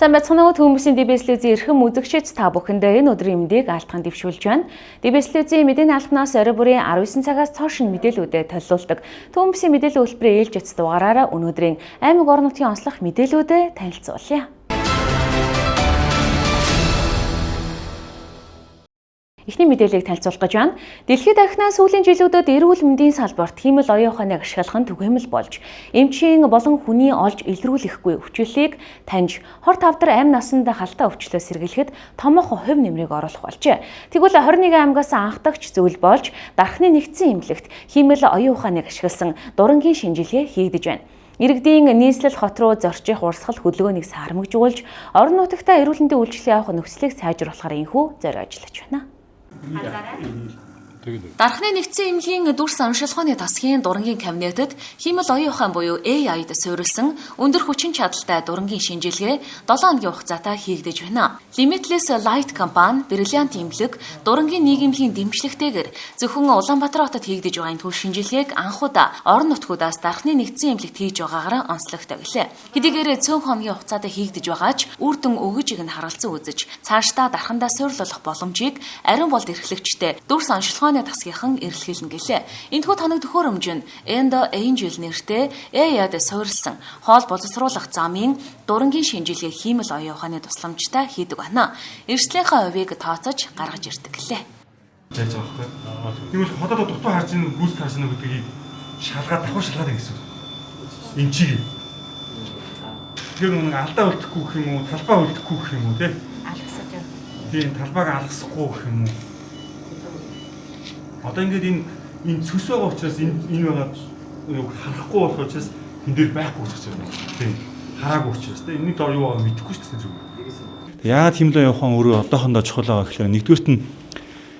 Сайн байцгаана уу, Төмөсийн DBS телевизийн эрхэм үзэгчид, та бүхэндээ энэ өдрийн мэндийг алтхан дэвшүүлж байна. DBS телевизийн мэдээний албанаас орой бүрийн 19 цагаас цоо шинэ мэдээлүүдэд төлөвлөдөг. Төмөсийн мэдээллийн хөтөлбөрийн ээлжит дугаараараа өнөөдрийн аймаг орон нутгийн онцлог мэдээлүүдэд танилцуулъя. Эхний мэдээллийг танилцуулах гэж байна. Дэлхийд дахинаа сүүлийн жилүүдэд эрүүл мэндийн салбарт хиймэл оюун ухааныг ашиглах нь түгээмэл болж, эмчийн болон хүний олж илрүүлэхгүй өвчлөлийг таньж, хор тавдар амь насанд халтай өвчлөөс сэргийлэхэд томоохон хувь нэмрийг оруулах болжээ. Тэгвэл 21 аймгаас анхдагч зүйл болж, дархны нэгдсэн эмнэлэгт хиймэл оюун ухааныг ашигласан дурангийн шинжилгээ хийгдэж байна. Иргэдийн нийслэл хот руу зорчих урсгал хөдөлгөөнийг сармагжуулж, орон нутагтаа эрүүл мэндийн үйлчилгээ авах нөхцөлийг сайжруулахаар энэхүү зориу ажиллаж байна. Дархны нэгдсэн эмнэлгийн дүрс оншилгооны тасгийн дурангийн кабинетэд хиймэл оюун ухаан буюу AI-д суурилсан өндөр хүчин чадалтай дурангийн шинжилгээ 7 хоногийн хугацаатай хийгдэж байна. Limitless Light компани, Brilliant эмнэлэг, дурангийн нийгэмлэгийн дэмжлэгтэйгээр зөвхөн Улаанбаатар хотод хийгдэж байгаа энэхүү шинжилгээг анх удаа орон нутгуудаас дархны нэгдсэн эмнэлэгт хийж байгаагаар онцлогтой гэлээ. Хэдийгээр цөөн хоногийн хугацаатай хийгдэж байгаа ч үр дүн өгөжийг нь харгалзан үзэж, цаашдаа дархандаа суурилуулах боломжийг ариун болд эрхлэгчтэй дүрс оншилгооны тасгийнхан эрэлхийлнэ гэлээ. Энэхүү тоног төхөөрөмж нь Endo Angel нэртэй AI-д суурилсан хоол боловсруулах замын дурангийн шинжилгээ хиймэл оюун ухааны тусламжтай хийдэг байна. Эрсдлийнхаа хувийг тооцож гаргаж ирдэг гэлээ. Яаж байгаа вэ? Тэгвэл ходоод дутуу харж ийн гүйц харж ийн гэдгийг шалгаад давхар шалгаад гэсэн. Эмчийг. Тэгэхээр нэг алдаа үлдэхгүй гэх юм уу, талбай үлдэхгүй гэх юм уу, тий? Алгасаж байна. Тийм, талбайг алгасахгүй гэх юм уу? Одоо ингээд энэ цөс байгаа учраас энэ байгаа юу харахгүй болох учраас энэ дээр байхгүй гэж байна. Тийм. Хараагүй учраас тийм. Энэний дор юу байгаа мэдэхгүй шүү дээ зүгээр. Яагаад хиймэл оюун ухаан өөрөө одоохондоо чухал байгаа гэхээр нэгдүгээрт нь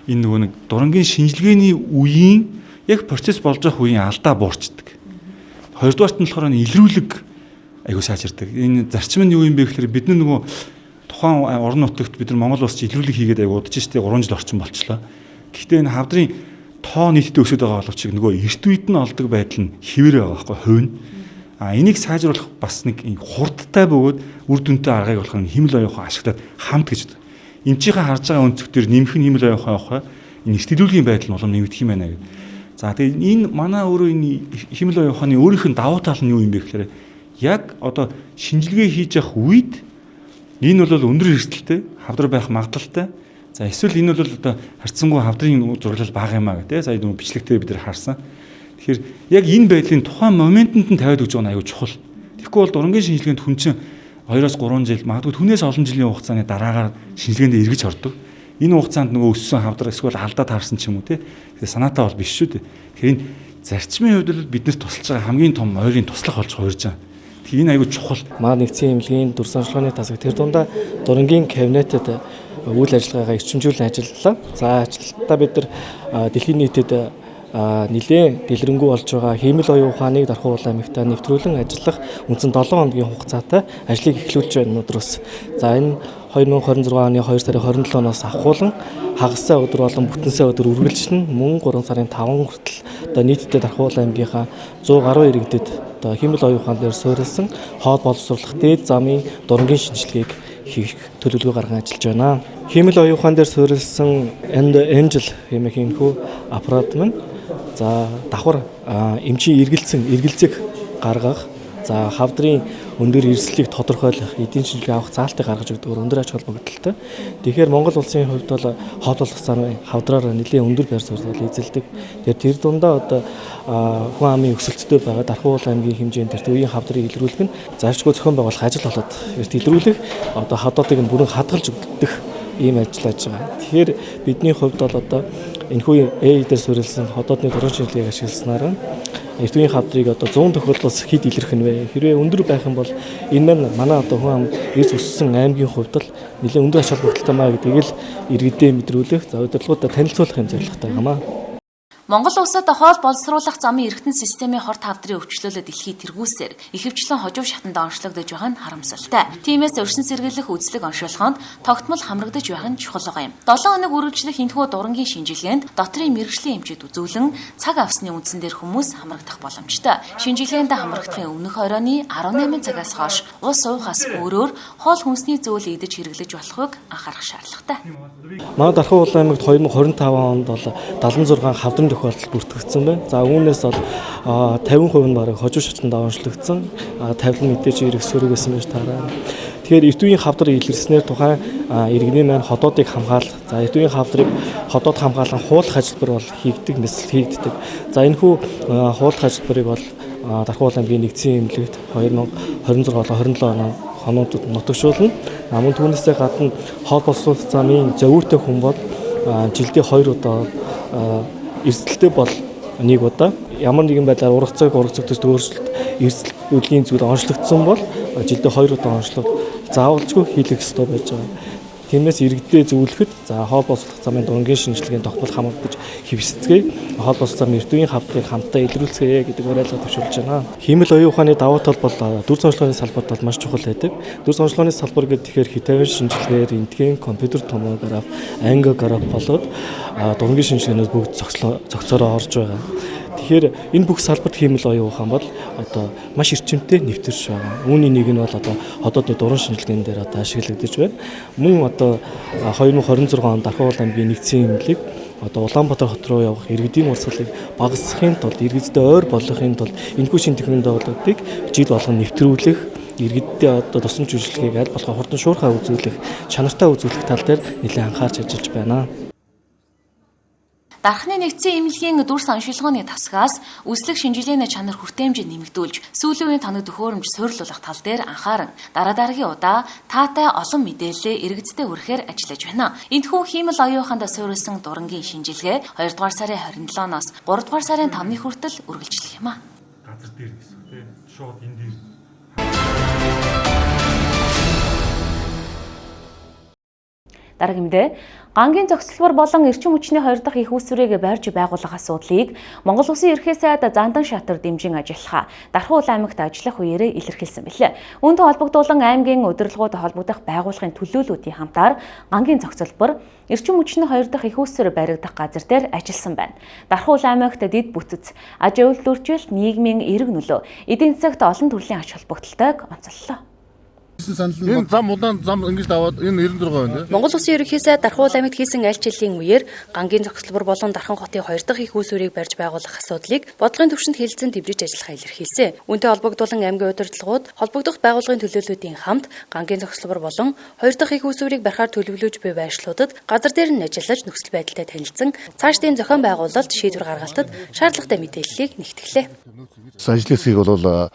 энэ нөгөө нэг дурангийн шинжилгээний үеийн яг процесс болж байгаа үеийн алдаа буурчдаг. Хоёрдугаарт нь болохоор илрүүлэг айгуу сайжирдаг. Энэ зарчим нь юу юм бэ гэхээр бид нар нөгөө тухайн орон нутагт бид нар Монгол улс чи илрүүлэг хийгээд айгуу удаж штэ 3 жил орчим болчлоо. Гэхдээ энэ хавдрын тоо нийтдээ өсөд байгаа боловч нөгөө эрт үед нь олдог байдал нь хэвээр байгаа байхгүй хувь нь. А энийг сайжруулах бас нэг хурдтай бөгөөд үр дүнтэй аргыг болохоор хиймэл оюун ухаан ашиглаад хамт гэж. Эмчийнхээ харж байгаа өнцөг төр нэмэх нь хиймэл оюун ухаан явах энэ эрт илрүүлгийн байдал нь улам нэмэгдэх юм байна гэдэг. За тэгээ энэ манай өөрөө энэ хиймэл оюун ухааны өөрийнх нь давуу тал нь юу юм бэ гэхээр яг одоо шинжилгээ хийж явах үед энэ бол өндөр эрсдэлтэй хавдар байх магадлалтай. За эсвэл энэ бол одоо харьцангуй хавдрын зураглал бага юм аа гэдэг. Сая нөгөө бичлэгтээ бид нар харсан. Тэгэхээр яг энэ байдлын тухайн моментод нь тавиад өгч байгаа нь аюул чухал. Тэгэхгүй бол дурангийн шинжилгээнд хүн чинь 2-3 жил магадгүй түүнээс олон жилийн хугацааны дараагаар шинжилгээнд эргэж ордог. Энэ хугацаанд нөгөө өссөн хавдар эсвэл алдаа таарсан ч юм уу те. Тэгэхээр санаатай бол биш шүү дээ. Тэгэхээр энэ зарчмын хувьд бол биднэрт тусалж байгаа хамгийн том ойрын туслах болж хувирж байгаа. Тэгэхээр энэ аюул чухал. Маа нэгдсэн эмнэлгийн дүрс оншилгооны тасаг тэр дундаа дурангийн кабинетэд үйл ажиллагаагаа эрчимжүүлэн ажиллалаа. За ажилтаа бид нар дэлхийн нийтэд нэлээд дэлгэрэнгүй болж байгаа хиймэл оюун ухааныг Дархан уул аймагтаа нэвтрүүлэн ажиллах үндсэн 7 хоногийн хугацаатай ажлыг эхлүүлж байна өнөөдрөөс. За энэ 2026 оны 2 сарын 27-оноос авахуулан хагас сайн өдөр болон бүтэн сайн өдөр үргэлжлэн мөн 3 сарын 5 хүртэл одоо нийтдээ Дархан уул аймгийнхаа 100 гаруй иргэдэд одоо хиймэл оюун ухаан дээр суурилсан хоол боловсруулах дээд замын дурангийн шинжилгээг хийх төлөвлөгөө гарган ажиллаж байна. Хиймэл оюун ухаан дээр суурилсан Endo Angel хэмээх энэхүү аппарат маань за давхар эмчийн эргэлзээг гаргах, за хавдрын өндөр эрсдлийг тодорхойлох, эдийн шинжилгээ авах заалтыг гаргаж өгдөг өндөр ач холбогдолтой. Тэгэхээр Монгол улсын хувьд бол хоол болох замын хавдраар нэлээд өндөр байр суурь эзэлдэг. Тэгэхээр тэр дундаа одоо хүн амын өсөлттэй байгаа Дархан уул аймгийн хэмжээнд тэр үеийн хавдрыг илрүүлэх нь заавчгүй зохион байгуулах ажил болоод эрт илрүүлэх одоо хавдрыг нь бүрэн хадгалж өгдөг ийм ажил хийж байгаа. Тэгэхээр бидний хувьд бол одоо энэхүү AI дээр суурилсан ходоодны дуран шинжилгээг ашигласнаар эрт үеийн хавдрыг одоо 100 тохиолдолд хэд илэрх нь вэ? Хэрвээ өндөр байх юм бол энэ маань манай одоо хүн ам эрс өссөн аймгийн хувьд л нэлээд өндөр ач холбогдолтой маа гэдгийг л иргэдээ мэдрүүлэх, за удирдлагуудаа танилцуулах юм зорилготой юм аа. Монгол улсад хоол боловсруулах замын эргэтэн системийн хор тавдрын өвчлөлөө дэлхийд тэргүүлсээр ихэвчлэн хожуу шатанд онцлогдож байгаа нь харамсалтай. Тиймээс өрсөн сэргийлэх үзлэг оншилгоонд тогтмол хамрагдаж байх нь чухал байгаа юм. 7 хоног үргэлжлэх энэхүү дурангийн шинжилгээнд дотрын мэргэжлийн эмчид үзүүлэн цаг авсны үндсэн дээр хүмүүс хамрагдах боломжтой. Шинжилгээнд хамрагдахын өмнөх оройн 18 цагаас хойш ус уухаас өөрөөр хоол хүнсний зүйл идэж хэрэглэж болохыг анхаарах шаардлагатай. Манай Дархан Улаан аймагт 2025 онд бол 76 хавдрын тохиолдол бүртгэгдсэн байна. За үүнээс бол 50% нь бараг хожуу шатанд онцлогдсон. 50 нь мэдээж эрэг сөрөг байсан байж таараа. Тэгэхээр эрт үеийн хавдар илэрснээр тухайн иргэний маань ходоодыг хамгаалах, за эрт үеийн хавдрыг ходоод хамгаалан хуулах ажилбар бол хийгдэг, мэсэл хийгддэг. За энэхүү хуулах ажилбарыг бол Дархан Улаан аймгийн нэгдсэн эмнэлэгт 2026 болон 27 оноод нутагшуулна. Мөн түүнээсээ гадна хоол боловсруулах замын зовиуртай хүн бол жилдээ 2 удаа эрсдэлтэй бол нэг удаа ямар нэгэн байдлаар ургацыг ургацөгдөж өөрчлөлт эрсдэл зүйл онцлогдсон бол жилдээ 2 удаа онцлог заавалжгүй хийлгэх ёстой байж байгаа. Тиймээс иргэдээ зөвлөхөд за хоол боловсруулах замын дурангийн шинжилгээнд тогтмол хамрагдаж хэвсцгээе. Хоол боловсруулах замын эрт үеийн хавдрыг хамтдаа илрүүлцгээе гэдэг уриалга төвшүүлж байна. Хиймэл оюун ухааны давуу тал бол дүр зуршлын салбарт бол маш чухал байдаг. Дүр зуршлын салбар гэхээр хитавын шинжилгээгээр рентген, компьютер томограф, ангиограф болоод дурангийн шинжилгээнүүд бүгд зохицоороо орж байгаа. Тэгэхээр энэ бүх салбарт хиймэл оюун ухаан бол одоо маш эрчимтэй нэвтэрч байгаа. Үүний нэг нь бол одоо ходоодны дуран шинжилгээн дээр одоо ашиглагдаж байна. Мөн одоо 2026 онд Дархан Уул аймгийн нэгдсэн эмнэлэг одоо Улаанбаатар хот руу явах иргэдийн урсгалыг багасгахын тулд, иргэдтэй ойр болгохын тулд энэхүү шинэ технологиудыг жил болгон нэвтрүүлэх, иргэддээ одоо тусламж үйлчилгээг аль болох хурдан шуурхай үзүүлэх, чанартай үзүүлэх тал дээр нэлээд анхаарч ажиллаж байна. Дархны нэгдсэн эмнэлгийн дүрс оншилгооны тасгаас үслэг шинжилгээний чанар хүртээмжийг нэмэгдүүлж, сүүлийн үеийн тоног төхөөрөмж суйрлуулах тал дээр анхааран дараа дараагийн удаа таатай олон мэдээлэлээ иргэдтэй хүрэхээр ажиллаж байна. Энэхүү хиймэл оюун ухаанд суурилсан дурангийн шинжилгээ 2 дугаар сарын 27-ноос 3 дугаар сарын 5-ны хүртэл үргэлжлэх юм а. Газар дээр гэсэн тийм шууд энэ дээр. Дараагийн мэдээ Гангийн зохицлбор болон эрчим хүчний хоёр дахь их үүсвэрийг барьж байгуулах асуудлыг Монгол Улсын Ерхий сайд Зандан Шатар дэмжин ажиллахаа Дархан Улаан аймагт ажиллах үеэрээ илэрхийлсэн билээ. Үүнтэй холбогдуулан аймгийн удирдлагууд холбогдох байгууллагын төлөөллүүдийн хамтаар Гангийн зохицлбор эрчим хүчний хоёр дахь их үүсвэр баригдах газар дээр ажилласан байна. Дархан Улаан аймагт дэд бүтэц, аж үйлдвэрчил, нийгмийн эрэг нөлөө, эдийн засагт олон төрлийн ач холбогдолтойг онцоллоо. Энэ зам удаан зам ингэж аваад энэ 96 байна. Монгол Улсын Ерөнхий сайд Дархан Уул аймагт хийсэн аль жилийн үеэр Гангийн зохицлбор болон Дархан хотын хоёр дахь их үүсвэрийг барьж байгуулах асуудлыг бодлогын түвшинд хэлэлцэн дэмжиж ажиллахаа илэрхийлсэн. Үүнтэй холбогдуулан аймгийн удирдлагууд холбогдох байгууллагын төлөөллүүдийн хамт Гангийн зохицлбор болон хоёр дахь их үүсвэрийг барихаар төлөвлөж буй байршлуудад газар дээр нь ажиллаж нөхцөл байдалтай танилцсан цаашдын зохион байгуулалт шийдвэр гаргалтад шаардлагатай мэдээллийг нэгтгэлээ. Ажлын хэсгийг бол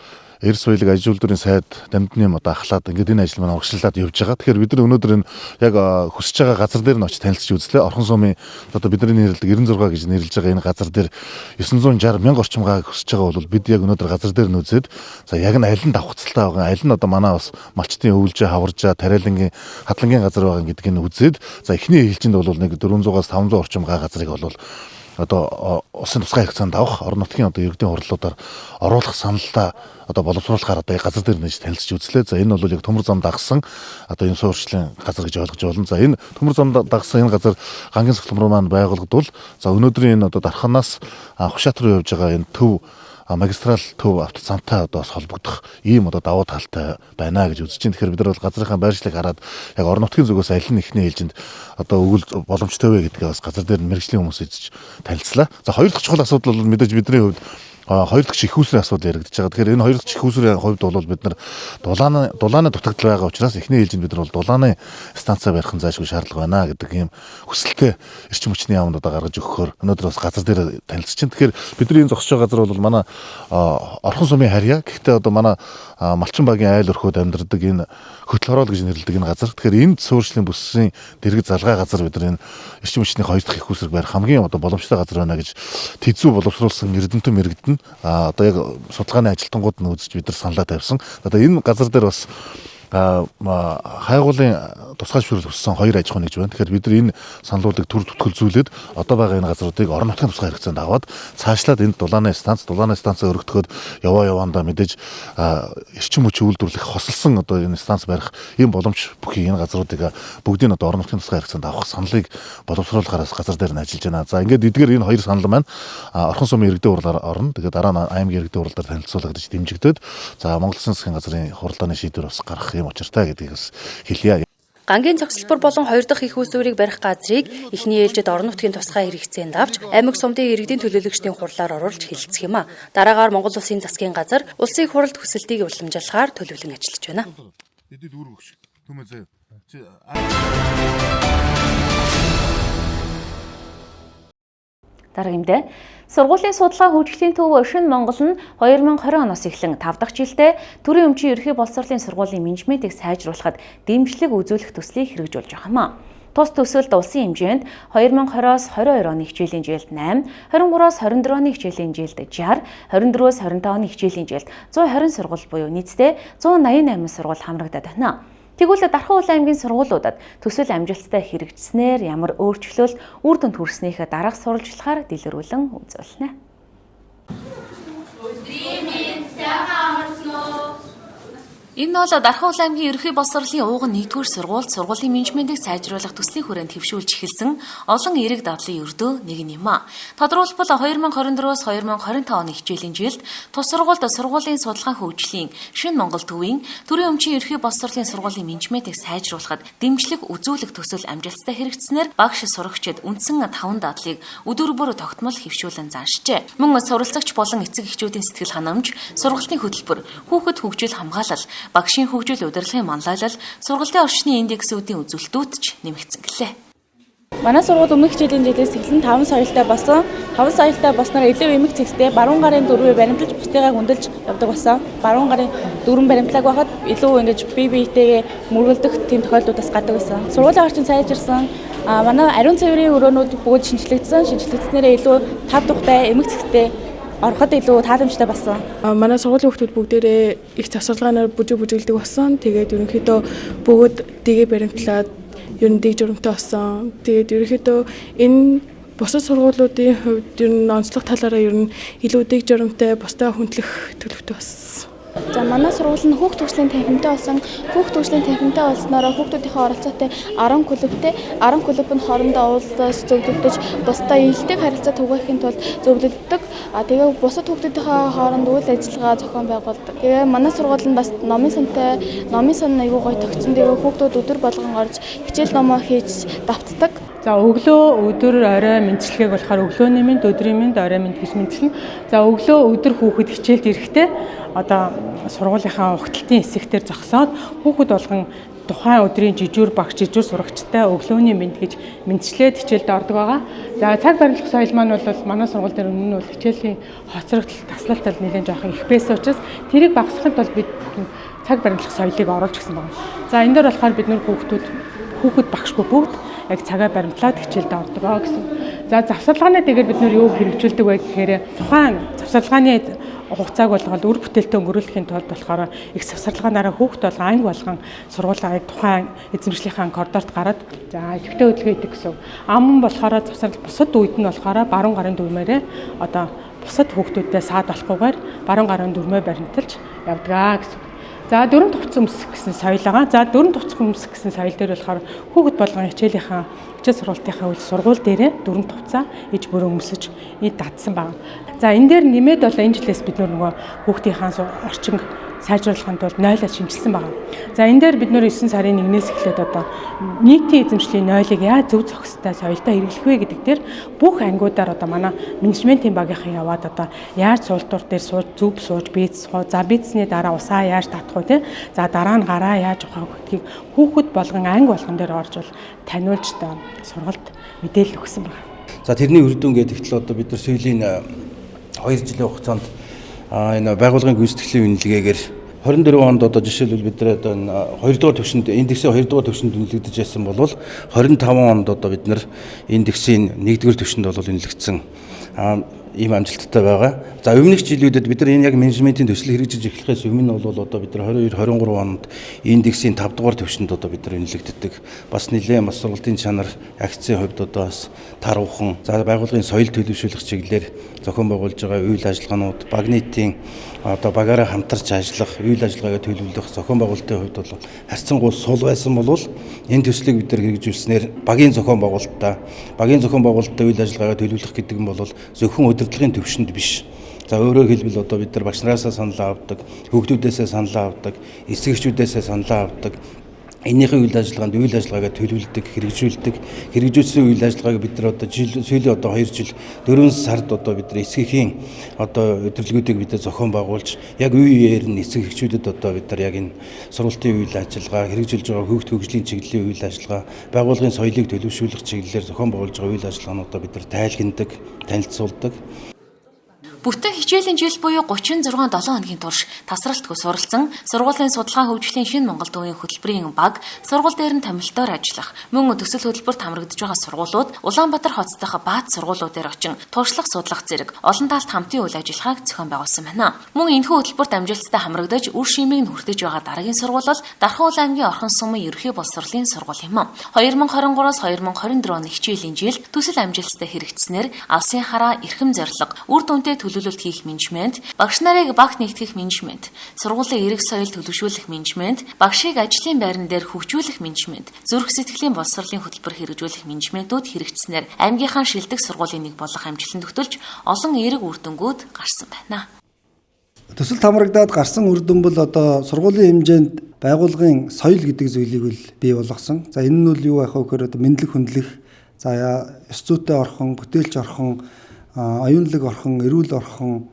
Эрс баялаг аж үйлдвэрийн сайд дамдны юм одоо ахлаад ингээд энэ ажил маань урагшлаад явж байгаа. Тэгэхээр бид нар өнөөдөр энэ яг хүсэж байгаа газар дээр нь очиж танилцж үзлээ. Орхон сумын одоо бидний нэрлэдэг 96 гэж нэрлэж байгаа энэ газар дээр 960 мянга орчим гааг хүсэж байгаа бол бид яг өнөөдөр газар дээр нь үзээд за яг нь аль нь давхцалтай байгаа, аль нь одоо манай бас малчтын өвлжээ, хаваржаа, тариалангийн, хатлангийн газар байгаа гэдгийг нь үзээд за эхний ээлжинд бол нэг 400-аас 500 орчим гаа газрыг бол одоо улсын тусгай хэрэгцээнд авах орон нутгийн одоо иргэдийн хурлуудаар оруулах саналдаа одоо боловсруулахаар одоо газар дээр нэж танилцж үзлээ. За энэ бол яг төмөр зам дагсан одоо энэ суурьчлалын газар гэж ойлгож байна. За энэ төмөр зам дагсан энэ газар Гангийн цогцлбор маань байгуулагдвал за өнөөдрийн энэ одоо Дарханаас Хушаат руу явж байгаа энэ төв магистрал төв автозамтай одоо бас холбогдох ийм одоо давуу талтай байна гэж үзэж байна. Тэгэхээр бид нар бол газрынхаа байршлыг хараад яг орон нутгийн зүгээс аль нь ихний ээлжинд одоо өгөл боломжтой вэ гэдгээ бас газар дээр мэргэжлийн хүмүүс эзэж танилцлаа. За хоёр дахь чухал асуудал бол мэдээж бидний хувьд хоёр дахь их үүсвэрийн асуудал яригдж байгаа. Тэгэхээр энэ хоёр дахь их үүсвэрийн хувьд бол бид нар дулааны дутагдал байгаа учраас эхний ээлжинд бид нар бол дулааны станцаа барих нь зайлшгүй шаардлага байна гэдэг ийм хүсэлтэд эрчим хүчний яамд одоо гаргаж өгөхөөр өнөөдөр бас газар дээр танилцж чинь. Тэгэхээр бидний энэ зогсож байгаа газар бол манай Орхон сумын харьяа. Гэхдээ одоо манай Малчин багийн айл өрхөд амьдардаг энэ хөтөл хороол гэж нэрлэдэг энэ газар. Тэгэхээр энд суурьшлын бүсийн дэргэд залгай газар бид нар энэ эрчим хүчний хоёр дахь их үүсвэр барих хамгийн одоо боломжтой газар байна гэж тэзүү боловсруулсан эрдэмтэн мэрэгдэн одоо яг судалгааны ажилтнууд нь үзэж бид нар саналаа тавьсан. Одоо энэ газар дээр бас Хайгуулын тусгай зөвшөөрөл хүссэн 2 аж ахуй нэгж байна. Тэгэхээр бид нар энэ саналуудыг төр түтгэлзүүлээд одоо байгаа энэ газруудыг орон нутгийн тусгай хэрэгцээнд аваад цаашлаад энд дулааны станцаа өргөтгөхөд яваандаа мэдээж эрчим хүч үйлдвэрлэх хосолсон одоо энэ станц барих ийм боломж бүхий энэ газруудыг бүгдийг одоо орон нутгийн тусгай хэрэгцээнд авах саналыг боловсруулахаар газар дээр нь ажиллаж байна. За ингээд эдгээр энэ хоёр санал маань Орхон сумын иргэдийн хурлаар орно. Тэгээд дараа нь аймгийн иргэдийн хурал дээр танилцуулагдаж дэмжигдээд за Монгол Улсын засгийн газрын хуралдааны шийдвэр бас гарах юм учиртай гэдгийг бас хэлье. Гангийн зогсолбор болон хоёр дахь их үүсвэрийг барих газрыг эхний ээлжид орон нутгийн тусгай хэрэгцээнд авч аймаг сумдын иргэдийн төлөөлөгчдийн хурлаар оруулж хэлэлцэх юм а. Дараагаар Монгол Улсын засгийн газар улсын их хурлд хүсэлтийг уламжлахаар төлөвлөн ажиллаж байна. Дараагийн мэдээ. Сургуулийн судалгаа хөгжлийн төв Шинэ Монгол нь 2020 оноос эхлэн 5 дахь жилдээ төрийн өмчийн ерөнхий боловсролын сургуулийн менежментийг сайжруулахад дэмжлэг үзүүлэх төслийг хэрэгжүүлж байгаа юм а. Тус төсөлд улсын хэмжээнд 2020-оос 22 оны хичээлийн жилд 8, 23-оос 24 оны хичээлийн жилд 60, 24-өөс 25 оны хичээлийн жилд 120 сургууль буюу нийтдээ 188 сургууль хамрагдаад байна. Тэгвэл Дархан Уул аймгийн сургуулиудад төсөл амжилттай хэрэгжснээр ямар өөрчлөлт үр дүнд хүрснийхээ дараах сурвалжлагаар дэлгэрүүлэн үзүүлнэ. Энэ бол Дархан Уул аймгийн ерөнхий боловсролын ууган 1-р сургуульд сургуулийн менежментийг сайжруулах төслийн хүрээнд хэвшүүлж эхэлсэн олон эрэг дадлын ердөө нэг нь юм а. Тодорхойлбол 2024-өөс 2025 оны хичээлийн жилд тус сургуульд сургуулийн судалгаа хөгжлийн Шинэ Монгол төвийн төрийн өмчийн ерөнхий боловсролын сургуулийн менежментийг сайжруулахад дэмжлэг үзүүлэх төсөл амжилттай хэрэгжснээр багш сурагчид үндсэн 5 дадлыг өдөр бүр тогтмол хэвшүүлэн заншжээ. Мөн суралцагч болон эцэг эхчүүдийн сэтгэл ханамж, сургалтын хөтөлбөр, хүүхэд хөгжил хамгаалал, багшийн хөгжил удирдлагын манлайлал, сургалтын орчны индексүүдийн үзүүлэлтүүд ч нэмэгдсэн гэлээ. Манай сургууль өмнөх хичээлийн жилээс эхлэн 5 соёлтой болсон. 5 соёлтой болсноор илүү эмэг цэгцтэй баруун гарын дөрвөө баримталж бусдыгаа хүндэлж явдаг болсон. Баруун гарын дөрвөн баримтлааг байхад илүү ингэж бие биетэйгээ мөргөлдөх тийм тохиолдлуудаас гадаг байсан. Сургуулийн орчин сайжирсан. Манай ариун цэврийн өрөөнүүд бүгд шинжлэгдсэн. Шинжлэгдснээрээ илүү тав тухтай эмэг цэгцтэй ороход илүү тааламжтай болсон. Манай сургуулийн хүүхдүүд бүгдээрээ их завсарлагаанаар бүжиг бүжиглдэг болсон. Тэгээд ерөнхийдөө бүгд дэгээ баримтлаад ер нь дэг журамтай болсон. Тэгээд ерөнхийдөө энэ бусад сургуулиудын хувьд ер нь онцлог талаараа ер нь илүү дэг журамтай, бусдаа хүндлэх төлөвтэй болсон. За манай сургууль нь хүүхд төгслийн танхимтай болсон. Хүүхд төгслийн танхимтай болсноороо хүүхдүүдийнхээ оролцоотой 10 клубтэй 10 клуб нь хоорондоо уулзаж зөвлөгдөж бусдаа ээлтэй харилцаа түгээхийн тулд зөвлөгддөг. Тэгээ бусад хүүхдүүдийнхээ хооронд үйл ажиллагаа зохион байгуулдаг. Тэгээ манай сургууль нь бас номын сантай, номын сан айгүй гоё тогтсон. Тэгээ хүүхдүүд өдөр болгон орж хичээл номоо хийж давтдаг. За өглөө, өдөр, орой мэндчилгээг болохоор өглөөний мэнд, өдрийн мэнд, орой мэнд гэж мэндчилнэ. За өглөө, өдөр хүүхэд хичээлд ирэхдээ одоо сургуулийнхаа угталтын хэсэгтэр зогсоод хүүхэд болгон тухайн өдрийн жижүүр багш, жижүүр сурагчтай өглөөний мэнд гэж мэндчлээд хичээлд ордог байгаа. За цаг баримтлах соёл маань бол манай сургууль дээр өмнө нь бол хичээлийн хоцрогдол, таслалт бол нэлээд жоохон их байсан учраас тэрийг багасгахын тулд бид цаг баримтлах соёлыг оруулж гисэн байна. За энэ дээр болохоор бид нөр хүүхэд багшгүй бүгд яг цагаа баримтлаад хичээлд ордог гэсэн. За завсарлагын дээр бид нөр юу хэрэгжүүлдэг вэ гэхээр тухайн завсарлагын хугацааг болгоод үр бүтээлтэй өнгөрүүлэхийн тулд болохоор их завсарлагаараа хүүхд болгон анги болгон сургуулаа яг тухайн эзэмшлийнхаа коридорт гараад за идэвхтэй хөдөлгөөн хийдэг гэсэн. Ам болохоор завсарлал бусад үед нь болохоор баруун гарын дүрмээрээ одоо бусад хүүхдүүдтэй саад болохгүйгээр баруун гарын дүрмээ баримталж явдаг гэсэн. За дөрөв хувцас өмсөх гэсэн соёл байгаа. За дөрөв хувцас өмсөх гэсэн соёл дээр болохоор хүүхэд болгон хичээлийнхаа хичээл сургалтынхаа үйл сургууль дээрээ дөрөв хувцас иж бүрэн өмсөж ид дадсан байна. За энэ дээр нэмээд бол энэ жилээс бид нөгөө хүүхдийнхаа орчин сайжруулахын тулд 0-аас шинжилсэн байна. За энэ дээр бид нөр 9 сарын 1-ээс эхлээд одоо нийтийн эзэмшлийн 0-ыг яаж зөв зохистой соёлтой хэрэглэх вэ гэдэг дээр бүх ангиудаар одоо манай менежментийн багийнхан яваад одоо яаж суултуур дээр сууж зөв сууж бийцэх үү, за бийцсний дараа усаа яаж татах вэ, за дараа нь гараа яаж ухах гэдгийг хүүхэд болгон анги болгон дээр орж бол таниулж та сургалт мэдээлэл өгсөн байна. За тэрний үр дүн гэдэгт л одоо бид нар сүүлийн 2 жилийн хугацаанд энэ байгууллагын гүйцэтгэлийн үнэлгээгээр 24 онд одоо жишээлбэл бид нар одоо энэ 2 дугаар түвшинд индексийн 2 дугаар түвшинд үнэлэгдэж байсан бол 25 онд одоо бид нар индексийн 1 дугаар түвшинд бол үнэлэгдсэн. Ийм амжилттай байгаа. За өмнөх жилүүдэд бид нар энэ яг менежментийн төсөл хэрэгжиж эхлэхээс өмнө бол одоо бид нар 22 23 онд индексийн 5 дугаар түвшинд одоо бид нар үнэлэгддэг. Бас нэлээд бас сургалтын чанар, акцийн хувьд одоо бас таруухан. За байгууллагын соёл төлөвшүүлэх чиглэлээр зохион байгуулж байгаа үйл ажиллагаанууд, баг нийтийн одоо багаараа хамтарч ажиллах, үйл ажиллагаагаа төлөвлөх, зохион байгуулалтын хувьд бол харьцангуй сул байсан бол энэ төслийг бид нар хэрэгжүүлснээр багийн зохион байгуулалттай үйл ажиллагаагаа төлөвлөх гэдэг нь бол зөвхөн удирдлагын түвшинд биш. За өөрөөр хэлбэл одоо бид нар багш нараасаа санал авдаг, хүүхдүүдээсээ санал авдаг, эцэг эхчүүдээсээ санал авдаг. Энийхээ үйл ажиллагаанд үйл ажиллагаагаа төлөвлөдөг, хэрэгжүүлдэг. Хэрэгжүүлсэн үйл ажиллагааг бид нар одоо жил сүүлийн одоо 2 жил 4 сард одоо бид нар эцэг эхийн одоо өдөрлгүүдийг бид нар зохион байгуулж яг үе үеэр нь эцэг эхчүүдэд одоо бид нар яг энэ сургалтын үйл ажиллагаа, хэрэгжүүлж байгаа хүүхд хөгжлийн чиглэлийн үйл ажиллагаа, байгууллагын соёлыг төлөвшүүлэх чиглэлээр зохион байгуулж байгаа үйл ажиллагаануудаа бид нар тайлгнадаг, танилцуулдаг. Бүтэн хичээлийн жил буюу 36 7 хоногийн турш тасралтгүй суралцсан сургуулийн судалгаа хөгжлийн шинэ Монгол төвийн хөтөлбөрийн баг сургууль дээр нь томилтоор ажиллах мөн төсөл хөтөлбөрт хамрагдаж байгаа сургуулиуд Улаанбаатар хот дахь баат сургуулиудаар очин туршлага судлах зэрэг олон талт хамтын үйл ажиллагааг зохион байгуулсан байна. Мөн энэхүү хөтөлбөрт амжилттай хамрагдаж үр шимийг нь хүртэж байгаа дараагийн сургууль бол Дархан аймгийн Орхон сумын ерөнхий боловсролын сургууль юм. 2023-аас 2024 оны хичээлийн жил төсөл амжилттай хэрэгжсэнээр алсын хараа, эрхэм зорилго, үр дүнтэй төлөвлөлт хийх менежмент, багш нарыг багт нэгтгэх менежмент, сургуулийн эрэг соёл төлөвшүүлэх менежмент, багшийг ажлын байран дээр хөгжүүлэх менежмент, зүрх сэтгэлийн боловсролын хөтөлбөр хэрэгжүүлэх менежментүүд хэрэгжсэнээр аймгийнхаа шилдэг сургуулийн нэг болох амжилтанд хөтөлж олон эерэг үр дүнгууд гарсан байна. Төсөлд хамрагдаад гарсан үр дүн бол одоо сургуулийн хэмжээнд байгууллагын соёл гэдэг зүйлийг л бий болгосон. За энэ нь бол юу байх вэ гэхээр одоо мэдлэг хүндлэх, за ёс зүйтэй орхон, бүтээлч орхон, оюунлаг орхон, эрүүл орхон,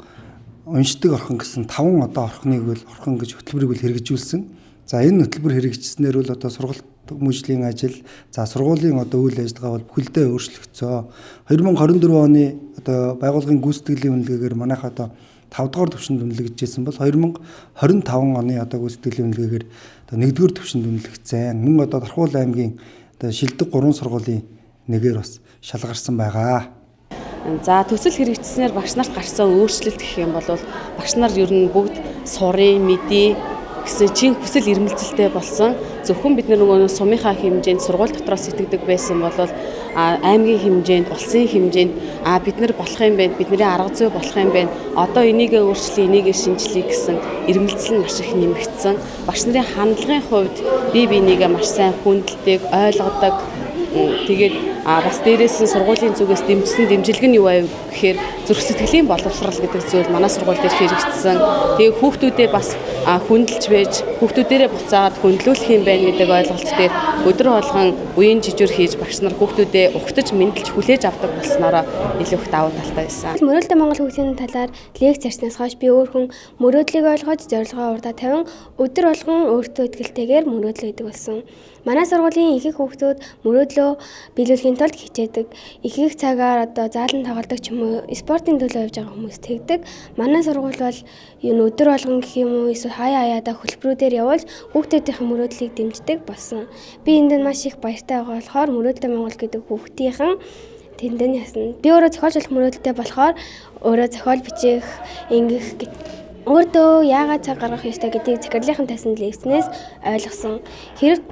уншдаг орхон гэсэн 5 одоо орхныг бол орхон гэж хөтөлбөрийг бол хэрэгжүүлсэн. За энэ хөтөлбөр хэрэгжснээр бол одоо сургалт хүмүүжлийн ажил, за сургуулийн одоо үйл ажиллагаа бол бүхэлдээ өөрчлөгдсөө. 2024 оны одоо байгууллагын гүйцэтгэлийн үнэлгээгээр манайх одоо 5 дугаар түвшинд үнэлэгдэжсэн бол 2025 оны одоо гүйцэтгэлийн үнэлгээгээр одоо 1-р түвшинд үнэлэгдсэн. Мөн одоо Дархуул аймгийн одоо шилдэг 3 сургуулийн нэгээр бас шалгарсан байгаа. За төсөл хэрэгжсэнээр багш нарт гарсан өөрчлөлт гэх юм бол багш нар ер нь бүгд сурын, мэдээ гэсэн чин хүсэл эрмэлзэлтэй болсон. Зөвхөн бид нөгөө сумынхаа хэмжээнд сургууль дотроос сэтгэдэг байсан бол аймгийн хэмжээнд, улсын хэмжээнд бид нар болох юм байна, бидний арга зүй болох юм байна. Одоо энийгээ өөрчлөе, энийгээ шинжлэе гэсэн эрмэлзэл нь маш их нэмэгдсэн. Багш нарын хандлагын хувьд бие биенийгээ маш сайн хүндэлдэг, ойлгодог. Тэгээд бас дээрээс нь сургуулийн зүгээс дэмжсэн дэмжлэг нь юу байв гэхээр зүрх сэтгэлийн боловсрал гэдэг зүйл манай сургууль дээр хэрэгжсэн. Тэгээ хүүхдүүдээ бас хүндэлж байж хүүхдүүдээрээ буцаагаад хүндлүүлэх юм байна гэдэг ойлголт дээр өдөр болгон үеийн жижүүр хийж багш нар хүүхдүүдээ ухтаж мэндэлж хүлээж авдаг болсноороо илүү их давуу талтай байсан. Мөрөөдөлтэй Монгол хүүхдийн талаар лекц ярьснаас хойш би өөрхөн мөрөөдлийг ойлгож зорилгоо урдаа тавин өдөр болгон өөртөө итгэлтэйгээр мөрөөдлөө хийдэг болсон. Манай сургуулийн ихэнх хүүхдүүд мөрөөдлөө биелүүлэхийн тулд хичээдэг. Ихэнх цагаар одоо заалан тоглодог ч юм уу, спортын төлөө явж байгаа хүмүүс тэгдэг. Манай сургууль бол юу н өдөр болгон гэх юм уу, эсвэл хаяа хаяадаа хөтөлбөрүүдээр явуулж хүүхдүүдийн мөрөөдлийг дэмждэг болсон. Би энд нь маш их баяртай байгаа болохоор Мөрөөдөлтэй Монгол гэдэг хүүхдийнхэн тэнд нь ясна. Би өөрөө зохиолч болох мөрөөдөлтэй болохоор өөрөө зохиол бичих, ингэх өөртөө яагаад цаг гаргах ёстой гэдгийг захирлынхан тавьсан лекцнээс ойлгосон. Хэрэг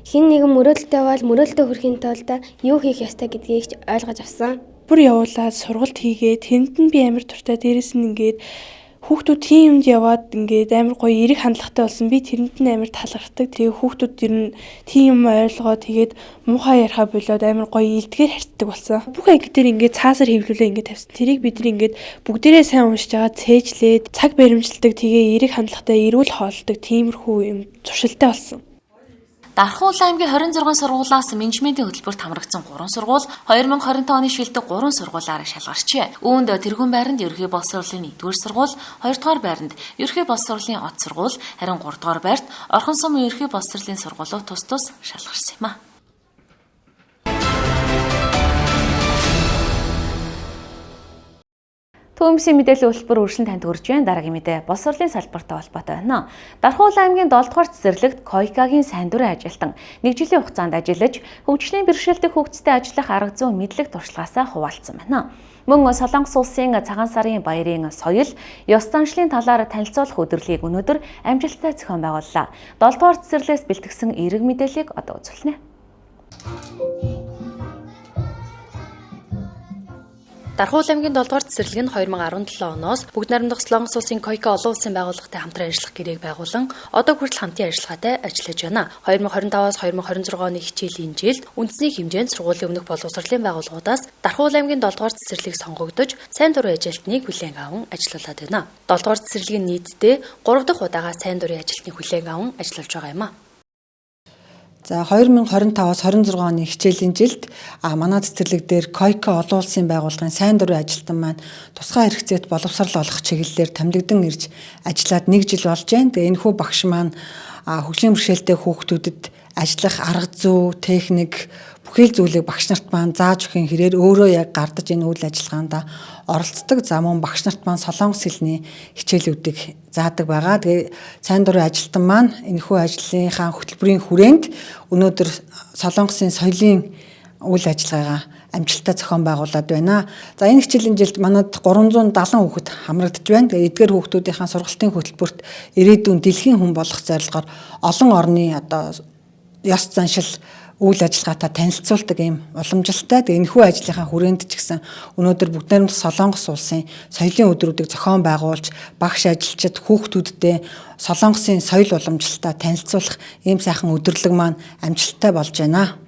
хэн нэгэн мөрөөдөлтэй бол мөрөөдөлтөд хүрэхийн тулд юу хийх ёстой гэдгийг ойлгож авсан. Бүр явуулаад сургалт хийгээд тэнд нь би амар дуртай, дээрээс нь ингээд хүүхдүүд тийм юмд яваад ингээд амар гоё эерэг хандлагатай болсон. Би тэрэнд нь амар талархдаг. Тэгээ хүүхдүүд ер нь тийм юм ойлгоо тэгээд муухай яриха болоод амар гоё илдгээр харьцдаг болсон. Бүх анги дээр ингээд цаасаар хэвлүүлээ ингээд тавьсан. Тэрийг бид нар ингээд бүгдээрээ сайн уншиж байгаа цээжлээд цаг баримталдаг. Тэгээ эерэг хандлагатай эрүүл хооллдог тиймэрхүү юм зуршилтай болсон. Дархан аймгийн 26 сургуулиас менежментийн хөтөлбөрт хамрагдсан 3 сургууль 2025 оны шилдэг 3 сургуулиар шалгарчээ. Үүнд тэргүүн байранд ерөнхий боловсролын 1-р сургууль, 2-р байранд ерөнхий боловсролын од сургууль, харин 3-р байрт Орхон сумын ерөнхий боловсролын сургуулиуд тус тус шалгарсан юм а. Төмсийн мэдээллийн хөтөлбөр үргэлжлэн танд хүрж байна. Дараагийн мэдээ боловсролын салбартай холбоотой байна. Дархан аймгийн 7 дугаар цэцэрлэгт Койкагийн сайн дурын ажилтан нэг жилийн хугацаанд ажиллаж хөгжлийн бэрхшээлтэй хүүхдтэй ажиллах арга зүйн мэдлэг туршлагаасаа хуваалцсан байна. Мөн Солонгос улсын цагаан сарын баярын соёл, ёс заншлын талаар танилцуулах өдөрлөгийг өнөөдөр амжилттай зохион байгууллаа. 7 дугаар цэцэрлэгээс бэлтгэсэн эерэг мэдээллийг одоо үзүүлнэ. Дархуул аймгийн 7 дугаар цэцэрлэг нь 2017 оноос Бүгд найрамдах Солонгос улсын Койка олон улсын байгууллагатай хамтран ажиллах гэрээг байгуулан одоо хүртэл хамтын ажиллагаатай ажиллаж байна. 2025-аас 2026 оны хичээлийн жилд үндэсний хэмжээнд сургуулийн өмнөх боловсролын байгууллагуудаас Дархуул аймгийн 7 дугаар цэцэрлэгийг сонгогдож сайн дурын ажилтныг хүлээн аван ажиллуулад байна. 7 дугаар цэцэрлэгийн нийтдээ 3 дахь удаага сайн дурын ажилтныг хүлээн аван ажиллуулж байгаа юм а. За 2025-аас 26 оны хичээлийн жилд манай цэцэрлэг дээр Койка олон улсын байгууллагын сайн дурын ажилтан маань тусгай хэрэгцээт боловсрал олох чиглэлээр томилогдсон ирж ажиллаад 1 жил болж байна. Тэгээ энэхүү багш маань хөгжлийн бэрхшээлтэй хүүхдүүдэд ажиллах арга зүй, техник бүхий л зүйлийг багш нарт маань зааж өгөх хэрээр өөрөө яг гардаж энэ үйл ажиллагаанд оролцдог. За мөн багш нарт маань солонгос хэлний хичээлүүдийг заадаг байгаа. Тэгээ сайн дурын ажилтан маань энэхүү ажлынхаа хөтөлбөрийн хүрээнд өнөөдөр Солонгосын соёлын үйл ажиллагаагаа амжилттай зохион байгуулад байна. За энэ хичээлийн жилд манад 370 хүүхэд хамрагдаж байна. Тэгээ эдгээр хүүхдүүдийнхаа сургалтын хөтөлбөрт ирээдүйн дэлхийн хүн болох зорилгоор олон орны одоо ёс заншил үйл ажиллагаатай танилцуулдаг ийм уламжлалтай. Тэгээ энэхүү ажлынхаа хүрээнд ч гэсэн өнөөдөр Бүгд найрамдах Солонгос улсын соёлын өдрүүдийг зохион байгуулж багш ажилчид хүүхдүүдтэй Солонгосын соёл уламжлалтаа танилцуулах ийм сайхан өдөрлөг маань амжилттай болж байна.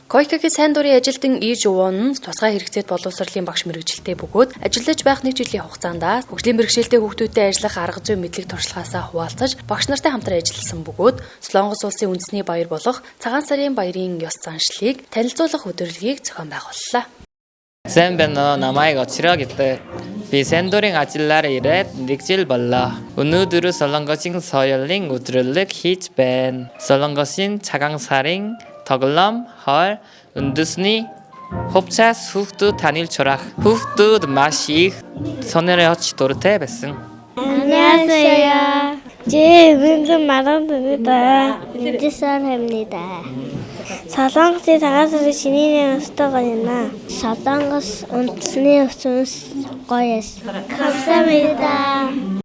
Койкагийн сайн дурын ажилтан Иж Увон нь тусгай хэрэгцээт боловсролын багш мэргэжилтэй бөгөөд ажиллаж байх 1 жилийн хугацаанд хөгжлийн бэрхшээлтэй хүүхдүүдтэй ажиллах арга зүй мэдлэг туршлагаасаа хуваалцаж багш нартай хамтран ажилласан бөгөөд Солонгос улсын үндэсний баяр болох цагаан сарын баярын ёс заншлыг танилцуулах өдөрлөгийг зохион байгууллаа. Сайн байна уу? Намайг Очроо гэдэг. Би сайн дурын ажиллаар ирээд 1 жил боллоо. Өнөөдөр Солонгосын соёлын өдөрлөг хийж байна. Солонгосын цагаан сарын тоглоом, хоол, үндэсний хувцас хүүхдүүд танилцуулах. Хүүхдүүд маш их сонирхож дуртай байсан. 안녕하세요. 제 이름은 마랑입니다. 7살입니다. Солонгосын цагаан сарын шинийн өстой гоё юм аа. Солонгос үндэсний өс гоё эс. 감사합니다.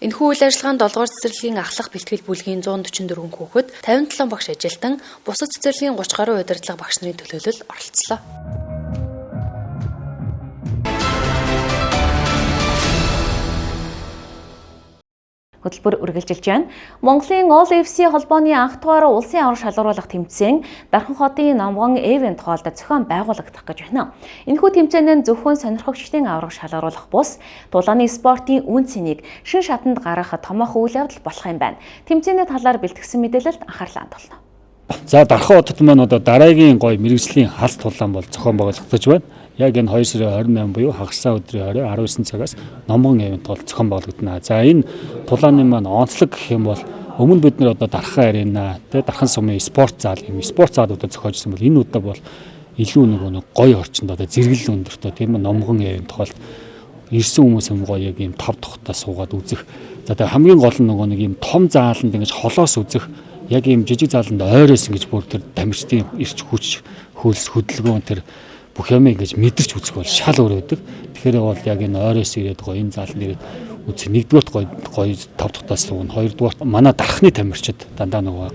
Энэхүү үйл ажиллагаанд 7 дугаар цэцэрлэгийн ахлах бэлтгэл бүлгийн 144 хүүхэд, 57 багш ажилтан, бусад цэцэрлэгийн 30 гаруй удирдлага багш нарын төлөөлөл оролцлоо. Хөтөлбөр үргэлжилж байна. Монголын All FC холбооны анх дугаар улсын аварга шалгаруулах тэмцээн Дархан хотын Номгон Эвент хоолд зохион байгуулагдах гэж байна. Энэхүү тэмцээн нь зөвхөн сонирхогчдын аварга шалгаруулах бус тулааны спортын үн цэнийг шин шатанд гаргах томоохон үйл явдал болох юм байна. Тэмцээний талаар бэлтгэсэн мэдээлэлд анхаарлаа хандуулна. За Дархан хотод маань одоо дараагийн гоё мэргэжлийн халс тулаан бол зохион байгуулагдаж байна. Яг энэ 2 сарын 28 буюу хагас сайн өдрийн орой 19 цагаас Номгон Эвент бол зохион байгуулагдана. За энэ тулааны маань онцлог гэх юм бол өмнө бид нар одоо Дархан арена, тэ Дархан сумын спорт зал юм спорт залуудад зохиожсон бол энэ удаа бол илүү нөгөө нэг гоё орчинд одоо зэрэглэл өндөртөө тийм Номгон Эвент хоолт ирсэн хүмүүс юм гоё яг ийм тав тухтаа суугаад үзэх. За тэгээ хамгийн гол нь нөгөө нэг ийм том зааланд ингэж холоос үзэх яг ийм жижиг зааланд ойроос ингэж бүр тэр тамирчдын ирч хүч хөлс хөдөлгөөн тэр бүх юм ингэж мэдэрч үзэх бол шал өөр өгдөг. Тэгэхээр бол яг энэ ойроос ирээд гоё энэ зааланд ирээд үзэх нэгдүгээрт гоё гоё тав тухтаас сууна. Хоёрдугаарт манай Дархны тамирчид дандаа нөгөө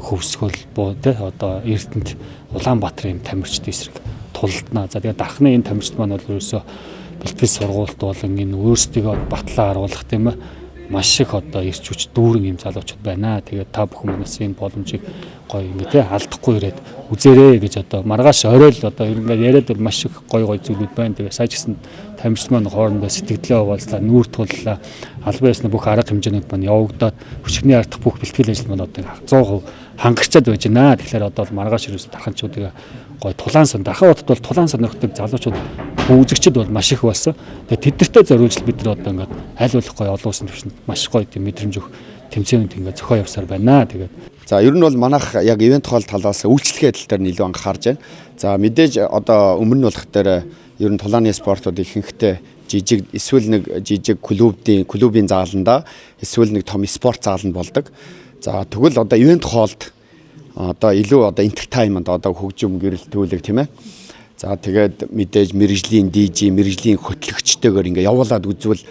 хөвсгөл буу тэ одоо Эрдэнэт Улаанбаатарын тамирчид эсрэг тулалдана. За тэгээ Дархны энэ тамирчид маань бол ерөөсөө бэлтгэл сургуульд болон энэ өөрсдийгөө батлан харуулах тийм ээ маш их одоо ирч хүч дүүрэн юм залуучууд байна. Тэгээд та бүхэн манаас энэ боломжийг гоё ингэ тэ алдахгүй ирээд үзээрэй гэж одоо маргааш орой л одоо ер нь ингээд яриад бол маш их гоё гоё зүйлүүд байна. Тэгээд сая ч гэсэн тамирчид маань хоорондоо сэтгэлдээ хуваалцлаа, нүүр туллаа. Албан ёсны бүх арга хэмжээнүүд маань явагдаад өчигний ардах бүх бэлтгэл ажил маань одоо 100% хангагчаад байж байна. Тэгэхээр одоо бол маргааш ерөөсө дарханчуудыг гоё тулаан сон Дархан хотод бол тулаан сонирхдаг залуучууд үзэгчд бол маш их болсон. Тэгээд тэднэртэй зориулж бид нар одоо ингээд аль болох гоё олон улсын түвшинд маш гоё тийм мэдрэмж өгөх тэмцээнүүд ингээд зохион явсаар байна. Тэгээд за ер нь бол манайх яг ивент хоол талаас үйлчлэгээ тал дээр нь илүү анхаарч байна. За мэдээж одоо өмнө нь болох дээр ер нь тулааны спортууд ихэнхдээ жижиг эсвэл нэг жижиг клубын зааланда эсвэл нэг том спорт зааланд болдог. За тэгвэл одоо ивент хоолд одоо илүү одоо entertainment одоо хөгжим гэрэл түүлэг тийм ээ. За тэгээд мэдээж мэргэжлийн DJ, мэргэжлийн хөтлөгчтэйгээр ингээ явуулаад үзвэл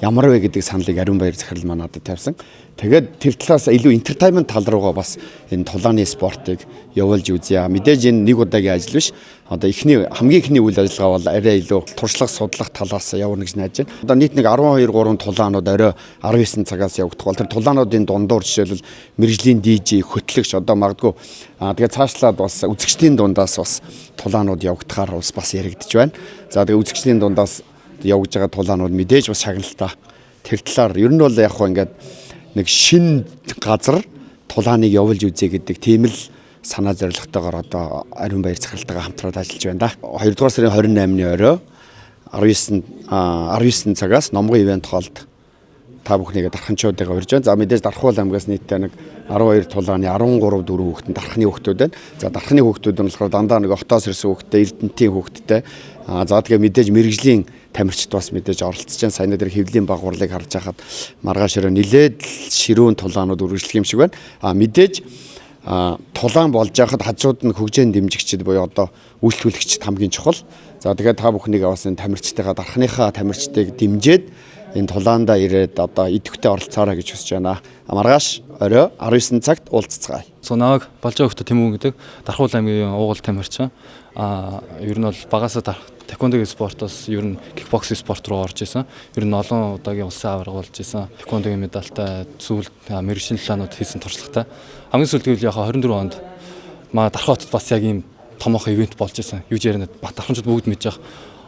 ямар вэ гэдэг саналыг Ариун Баяр захирал маань надад тавьсан. Тэгээд тэр талаас илүү entertainment тал руугаа бас энэ тулааны спортыг явуулж үзье. Мэдээж энэ нэг удаагийн ажил биш. Одоо эхний хамгийн эхний үйл ажиллагаа бол арай илүү туршлага судлах талаас явуулна гэж найдаж байна. Одоо нийт нэг 12 3 тулаанууд орой 19 цагаас явагдах бол тэр тулаануудын дундуур жишээлбэл мэргэжлийн DJ, хөтлөгч одоо магадгүй тэгээд цаашлаад бас үзэгчдийн дундаас бас тулаанууд явагдахаар бас яригдж байна. За тэгээд үзэгчдийн дундаас явж байгаа тулаанууд мэдээж бас шагналтай. Тэр талаар ер нь бол яг хөө ингээд нэг шин газар тулааныг явуулж үзье гэдэг тийм л санаа зорилготойгоор одоо Ариун Баяр захиралтайгаа хамтраад ажиллаж байна да. 2 дугаар сарын 28-ны орой 19 цагаас Номгон ивент холд та бүхнийг дарханчуудыгаа урьж байна. За мэдээж Дархуул аймгаас нийтдээ нэг 12 тулааны 13 4 хүүхэд нь дархны хүүхдүүд байна. За дархны хүүхдүүд нь болохоор дандаа нэг хотоос ирсэн хүүхдтэй, Эрдэнтийн хүүхдтэй. За тэгээ мэдээж мэргэжлийн тамирчид бас мэдээж оролцож байна. Саяны дээр хэвлийн багварлыг харж байхад маргааш өрөө нилээд ширүүн тулаанууд үргэлжлэх юм шиг байна. Мэдээж тулаан болж байхад хажууд нь хөгжөөн дэмжигчид буюу одоо үйлчлүүлэгчид хамгийн чухал. За тэгээ та бүхнийг бас энэ тамирчдыгаа дархныхаа тамирчдыг дэмжиж энэ тулаандаа ирээд одоо идэвхтэй оролцоорой гэж хүсэж байна. Маргааш орой 19 цагт уулзцгаая. Намайг Балжаа хөхтө Тэмүүн гэдэг Дархуул аймгийн уугуул тамирчин. Ер нь бол багасаа тэквондогийн спортоос ер нь кикбоксing спорт руу орж исэн. Ер нь олон удаагийн улсын аварга болж исэн. Тэквондогийн медальтай сүүлд мэргэжлийн тулаанууд хийсэн туршлагатай. Хамгийн сүүлд гэвэл яг 24 онд Дархан хотод бас яг ийм томоохон ивент болж исэн. Юу ч яриад дарханчууд бүгд мэдж байгаа.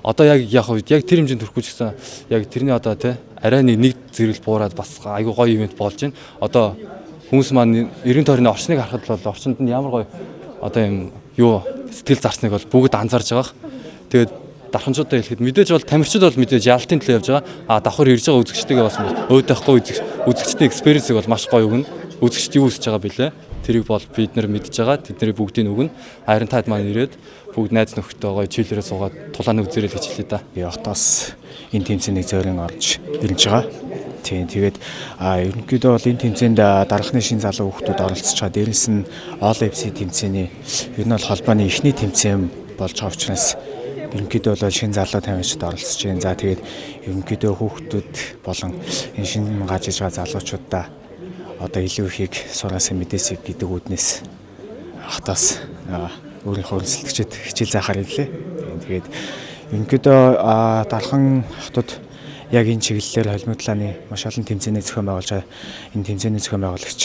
Одоо яг яг тэр хэмжээнд хүрэхгүй ч гэсэн яг тэрний одоо тий арай нэг зэрэгэл буураад бас айгүй гоё ивент болж байна. Одоо хүмүүс маань эргэн тойрны орчныг харахад бол орчинд нь ямар гоё одоо юм юу сэтгэл зарсныг бол бүгд анзаарж байгаа. Тэгээд дарханчуудаа хэлэхэд мэдээж бол тамирчид бол мэдээж ялтын төлөө явж байгаа. А давхар ирж байгаа үзэгчтэйгээ бас өөдөхгүй үзэгчдийн experience-ийг бол маш гоё өгнө. Үзэгчд юу хүсэж байгаа бilé? Тэрийг бол бид нар мэдж байгаа. Тэдний бүгдийг өгнө. Харин таад маань ирээд бүгд найз нөхдөд гоё чийлэрээ суугаад тулааны үзээрэй гэж хэлээ да. Би хотоос энэ тэмцээнийг зорин орж ирж байгаа. Тийм тэгээд ерөнхийдөө бол энэ тэмцээнд дархны шин залуу хүүхдүүд оролцож байгаа. Дээрээс нь All FC тэмцээний ер нь бол холбооны эхний тэмцээн болж байгаа учраас ерөнхийдөө бол шин залуу тамирчид оролцож байна. За тэгээд ерөнхийдөө хүүхдүүд болон энэ шин гарч иж байгаа залуучуудаа одоо илүү ихийг сураасаа мэдээсэй гэдэг үүднээс хотоос өөрийнхөө өрсөлдөгчд хичээл заахаар ирлээ. Тэгээд ерөнхийдөө Дархан хотод яг энэ чиглэлээр холимог тулааны маш олон тэмцээний зохион байгуулж байгаа. Энэ тэмцээний зохион байгуулагч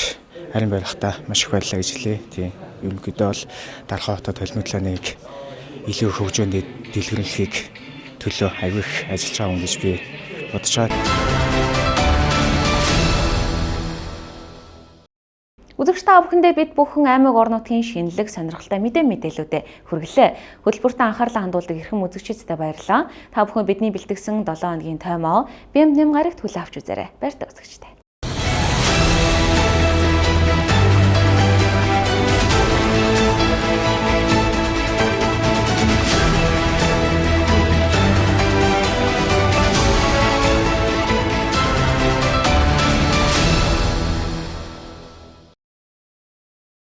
Ариун Баяр маш их баярлалаа гэж хэлье. Тийм. Ерөнхийдөө бол Дархан хотод холимог тулааныг илүү хөгжөөнд дэлгэрүүлэхийг төлөө аягүй их ажиллаж байгаа хүн гэж би бодож байгаа. Үзэгч та бүхэндээ бид бүхэн аймаг орон нутгийн шинэлэг сонирхолтой мэдээллүүдээ хүргэлээ. Хөтөлбөртөө анхаарлаа хандуулдаг эрхэм үзэгчидтэй баярлалаа. Та бүхэн бидний бэлтгэсэн 7 хоногийн тоймоо БМ нэм гарагт хүлээн авч үзээрэй. Баяртай үзэгчдээ.